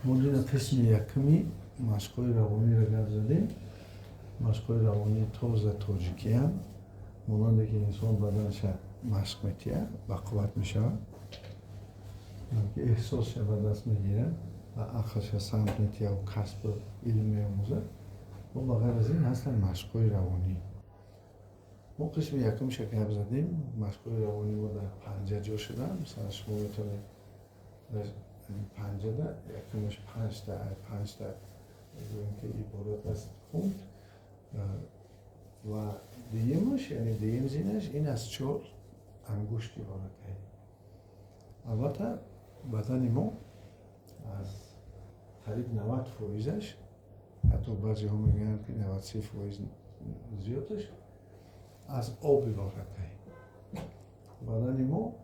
Мо дина қисми якуми машқҳои равониро гап задем. Машқҳои равонии тоза тоҷикиам, монанде ки инсон баданша машқ метиҳад, бақувват мешавад, ки эҳсосша ба даст мегирад ва ақлша самт метиҳад, касбу илм меомӯзад. Бо ба ғайр аз ин ҳастанд машқҳои равонӣ. Мо қисми якумша гап задем. Машқҳои равонӣ мо дар панҷа ҷо шуданд. Масалан, шумо метавонед дар панҷада якумаш панҷта гӯем, ки иборат аст пункт, ва дуюмаш, яъне дуюм зинаш, ин аз чор ангушт иборат аст. Албатта, бадани мо аз қариб 90%-аш, ҳатто баъзеҳо мегӯянд, ки 93% зиёдаш аз об иборат аст. Бадани мо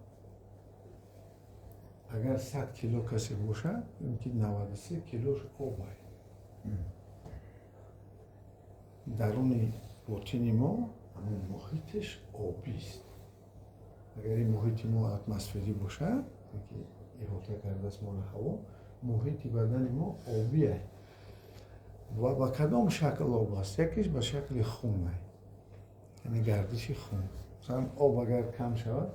агар 100 кило касе бошад, мумкин 93 килош об аст. Даруни ботини мо ҳамон муҳиташ обист. Агар ин муҳити мо атмосферӣ бошад, ки иҳота кардааст моро ҳаво, муҳити бадани мо обӣ аст. Ва ба кадом шакл об аст? Якеш ба шакли хун аст, яъне гардиши хун. Масалан, об агар кам шавад,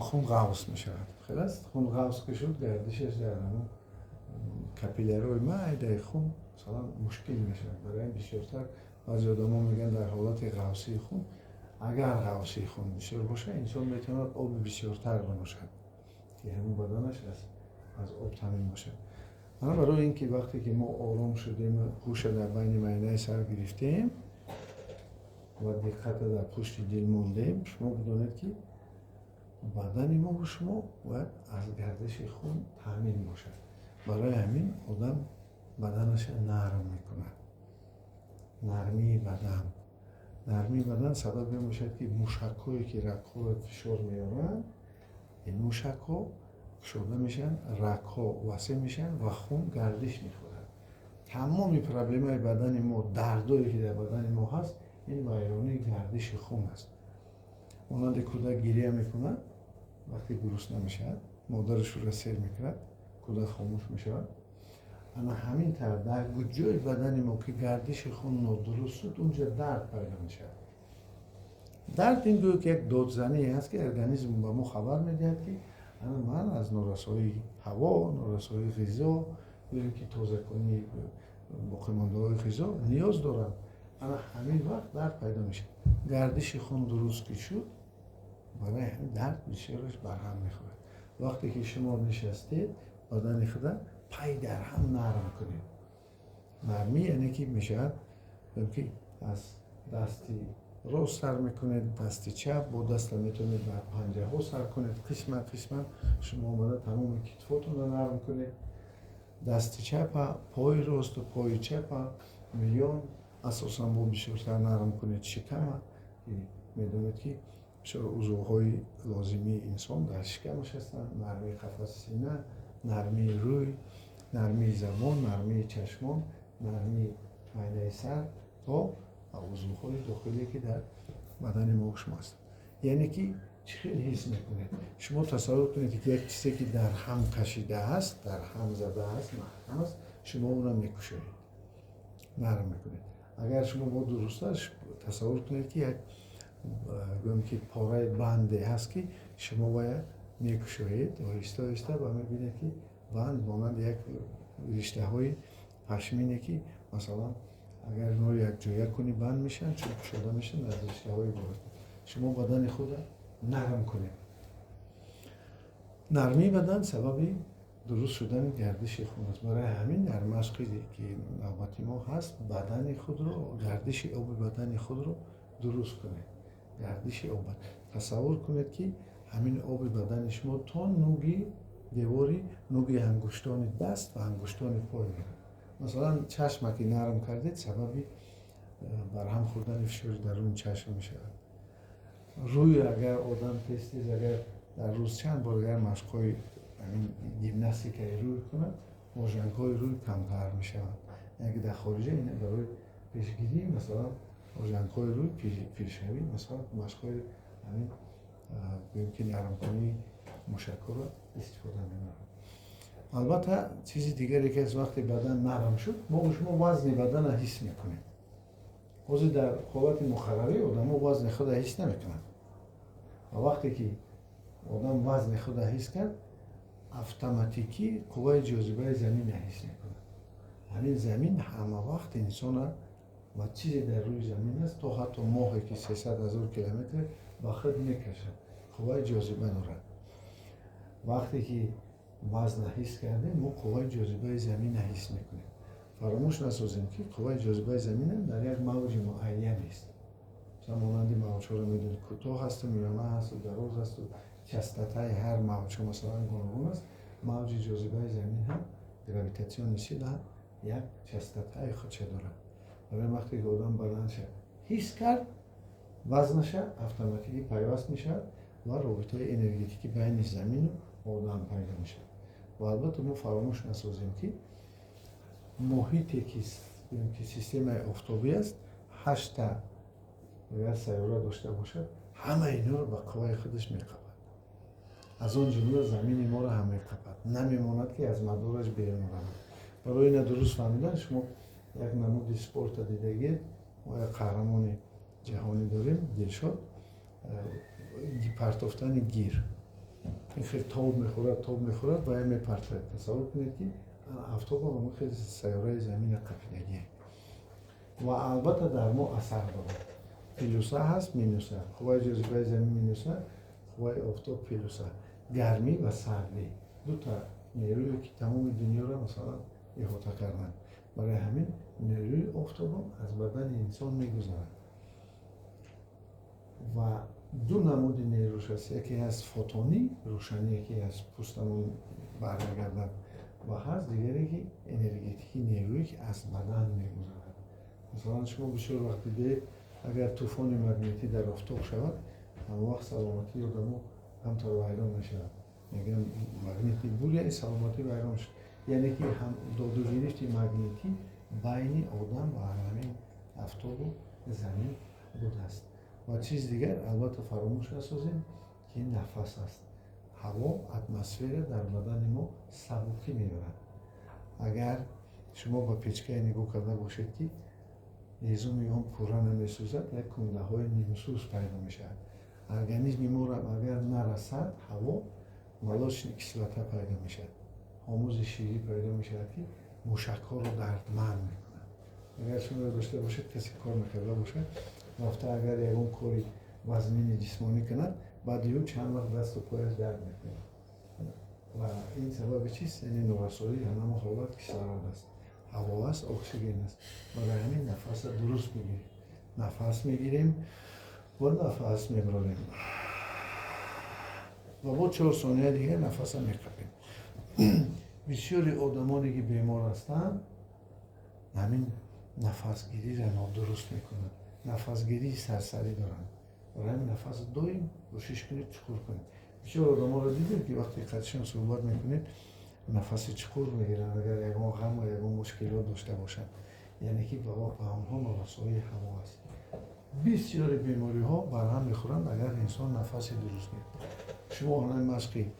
хун ғафз мешавад. Хел аст, хун ғафз ки шуд, гардишаш дар ҳамон капиллярҳои майдаи хун, масалан, мушкил мешавад. Барои ин бисёртар баъзе одамо мегӯянд, дар ҳолати ғафсии хун, агар ғафсии хун бисёр бошад, инсон метавонад оби бисёртар бинӯшад, ки ҳамон баданаш аз об таъмин бошад. Ана барои ин ки вақте ки мо ором шудем, ҳуша дар байни майнаи сар гирифтем ва диққата дар пушти дил мондем, шумо бидонед, ки бадани мо шумо бояд аз гардиши хун таъмин бошад. Барои ҳамин одам баданаша нарм мекунад. Нармии бадан, нармии бадан сабаб мешавад, ки мушакҳое, ки рагҳоро фишор меоранд, ин мушакҳо кушода мешаванд, рагҳо васеъ мешаванд ва хун гардиш мехӯрад. Тамоми проблемаи бадани мо, дардое, ки дар бадани мо ҳаст, ин вайронии гардиши хун аст. Монанде кӯдак гирия мекунад, вақте гурусна мешавад, модараш ӯро сер мекунад, кӯдак хомӯш мешавад. Ана ҳамин тавр дар ҷои бадани мо, ки гардиши хун нодуруст шуд, унҷа дард пайдо мешавад. Дард ин гӯё ки як додзание ҳаст, ки организм ба мо хабар медиҳад, ки ана ман аз норасоии ҳаво, норасоии ғизо ё ки тозакунии боқимондаҳои ғизо ниёз дорам. Ана ҳамин вақт дард пайдо мешавад. Гардиши хун дуруст ки шуд, барои ҳамин дард бисёраш барҳам мехӯрад. Вақте ки шумо нишастед, бадани худа пай дар ҳам нарм кунед. Нармӣ яъне ки мешавад, ки аз дасти рост сар мекунед, дасти чап, бо даста метавонед бар панҷаҳо сар кунед. Қисман қисман шумо омада тамоми китфотонро нарм кунед, дасти чапа, пои росту пои чапа, миён, асосан бо бисёртар нарм кунед шикама. Медонед, ки бисёр узвҳои лозимии инсон дар шикамаш ҳастанд: нармии қафаси сина, нармии рӯй, нармии забон, нармии чашмон, нармии майнаи сар то узвҳои дохилие, ки дар бадани мо шумо ҳастанд. Яъне ки чӣ хел ҳис мекунед? Шумо тасаввур кунед, ки як чизе, ки дар ҳам кашидааст, дар ҳам задааст, маҳкам аст, шумо онро мекушоед, нарм мекунед. Агар шумо бо дурусттар тасаввур кунед, ки як, гӯем, ки пораи банде ҳаст, ки шумо бояд мекушоед оҳиста оҳиста ва мебинед, ки банд монанд як риштаҳои пашмине, ки масалан, агар инҳоро якҷоя кунӣ, банд мешаванд, чун кушода мешаванд, аз риштаҳои иборат. Шумо бадани худро нарм кунед. Нармии бадан сабаби дуруст шудани гардиши хун аст. Барои ҳамин дар машқи, ки навбати мо ҳаст, бадани худро, гардиши оби бадани худро дуруст кунед. Гардиши об, тасаввур кунед, ки ҳамин оби бадани шумо то нуги девори нуги ангуштони даст ва ангуштони пой меравад. Масалан, чашма ки нарм кардед, сабаби барҳам хӯрдани фишори даруни чашм мешавад. Рӯи агар одам тез тез, агар дар рӯз чанд бор агар машқҳои гимнастикаи рӯй кунад, ожангҳои рӯй камтар мешаванд. Яъне ки дар хориҷа ин барои пешгирӣ, масалан, ожангҳои рӯй, пиршавӣ, масалан, машқҳои ҳамин, гӯем, ки нармкунии мушакҳоро истифода мебаранд. Албатта, чизи дигаре ки аз вақте бадан нарм шуд, мо шумо вазни бадана ҳис мекунем. Ҳозир дар ҳолати муқаррарӣ одамо вазни худа ҳис намекунанд. Ва вақте ки одам вазни худа ҳис кард, автоматикӣ қувваи ҷозибаи замина ҳис мекунад. Ҳамин замин ҳама вақт инсона ва чизе дар рӯи замин аст, то ҳатто моҳе ки 300 000 километр, ба худ мекашад, қувваи ҷозиба дорад. Вақте ки вазна ҳис кардем, мо қувваи ҷозибаи замина ҳис мекунем. Фаромӯш насозем, ки қувваи ҷозибаи замина дар як мавҷи муайян аст. Масалан, монанди мавҷҳоро медонед, кӯтоҳ ҳасту миёна ҳасту дароз ҳасту частотаи ҳар мавҷҳо, масалан, гуногун аст. Мавҷи ҷозибаи замин ҳам, гравитационный сила, як частотаи худша дорад. Барои вақте ки одам баданша ҳис кард, вазнаша автоматикӣ пайваст мешавад ва робитаи энергетикӣ байни замину одам пайдо мешавад. Ва албатта, мо фаромӯш насозем, ки муҳите ки системаи офтобӣ аст, ҳашта агар сайёра дошта бошад, ҳама инҳоро ба қувваи худаш меқапад. Аз он ҷумла замини моро ҳам меқапад, намемонад, ки аз мадораш берун равад. Барои ина дуруст фаҳмидан, шумо як намуди спорта дидагед. Мо як қаҳрамони ҷаҳонӣ дорем, Дилшод, партофтани гир. Ин хел тоб мехӯрад, тоб мехӯрад ва мепартояд. Тасаввур кунед, ки афтоба хел сайёраи замина қапидагие. Ва албатта, дар мо асар дорад. Плюса ҳаст, минуса. Қувваи ҷозибаи замин минуса, қувваи офтоб плюса. Гармӣ ва сардӣ, дута нерӯе ки тамоми дунёро, масалан, иҳота карданд. Барои ҳамин нерӯи офтобам аз бадани инсон мегузарад ва ду намуди нерӯш аст: яке ҳаст фотонӣ, рӯшание ки аз пӯстамон бармегардад, ва ҳаст дигаре ки энергетикӣ, нерӯе ки аз бадан мегузарад. Масалан, шумо бисёр вақт дидед, агар тӯфони магнитӣ дар офтоб шавад, ҳамон вақт саломатии одамо камтар вайрон мешавад. Мегӯям, магнитный буря, саломатӣ вайрон шуд, яъне ки доду гирифти магнитӣ байни одам ва ҳамин афтобу замин будааст. Ва чизи дигар, албатта, фаромӯш насозем, ки нафас аст. Ҳаво, атмосфера дар бадани мо сабукӣ меорад. Агар шумо ба печкае нигоҳ карда бошед, ки ҳезуми он пурра намесӯзад, як кундаҳои нимсӯз пайдо мешавад. Организми моро агар нарасад ҳаво, молочный кислота пайдо мешавад, ҳомузи ширӣ пайдо мешавад, ки мушакҳоро дардманд мекунад. Агар шумо дошта бошед, касе кор мекарда бошад, рафта агар ягон кори вазнини ҷисмонӣ кунад, баъди ӯ чанд вақт дасту пояш дард мекунад. Ва ин сабаби чист? Яъне норасоии ҳамамо ҳолат кислород аст, ҳаво аст, оксиген аст. Барои ҳамин нафаса дуруст бигирем. Нафас мегирем ва нафас мебарорем ва бо 4 сония дигар нафаса меқапем. Бисёри одамоне ки бемор ҳастанд, ҳамин нафасгириро нодуруст мекунанд, нафасгирии сарсарӣ доранд. Барои ҳамин нафас доим кӯшиш кунед чуқур кунед. Бисёр одаморо дидем, ки вақте қатишон суҳбат мекунед, нафаси чуқур мегиранд, агар ягон ғаму ягон мушкилот дошта бошанд, яъне ки ба онҳо норасоии ҳаво аст. Бисёри бемориҳо барҳам мехӯранд, агар инсон нафаси дуруст гирад. Шумо ҳамин машқи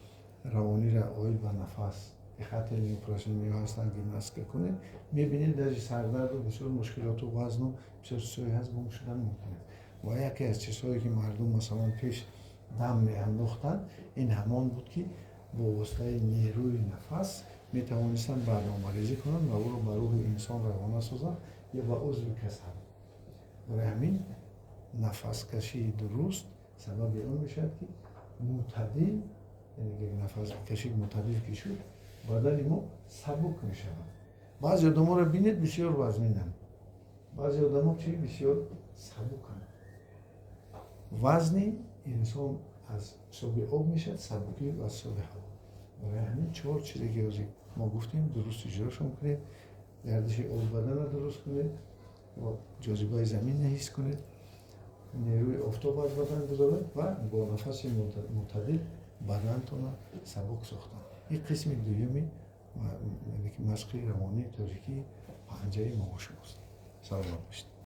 равониро оид ба нафас, дыхательные упражнения ҳастанд, гимнастика кунед, мебинед, даже сардарду, бисёр мушкилоту, вазну, бисёр чизҳое ҳаст, гум шудан мумкин аст. Ва яке аз чизҳое ки мардум, масалан, пеш дам меандохтанд, ин ҳамон буд, ки бо воситаи нерӯи нафас метавонистанд барномарезӣ кунанд ва ӯро ба рӯҳи инсон равона созанд ё ба узви касал. Барои ҳамин нафаскашии дуруст сабаби он мешавад, ки мӯътадил, яъне нафаскашии мӯътадил ки шуд, бадани мо сабук мешавад. Баъзе одаморо бинед, бисёр вазнинанд, баъзе одамо чи бисёр сабуканд. Вазни инсон аз ҳисоби об мешавад, сабукӣ аз ҳисоби ҳаво. Барои ҳамин чор чизе ки ҳозир мо гуфтем, дуруст иҷрошон кунед: гардиши оби баданро дуруст кунед ва ҷозибаи заминро ҳис кунед, нерӯи офтоб аз бадан гузорад ва бо нафаси мӯътадил бадантонро сабук сохтан. Ин қисми дуюми машқи равонии тоҷикии панҷаи мо шумост. Саломат бошед.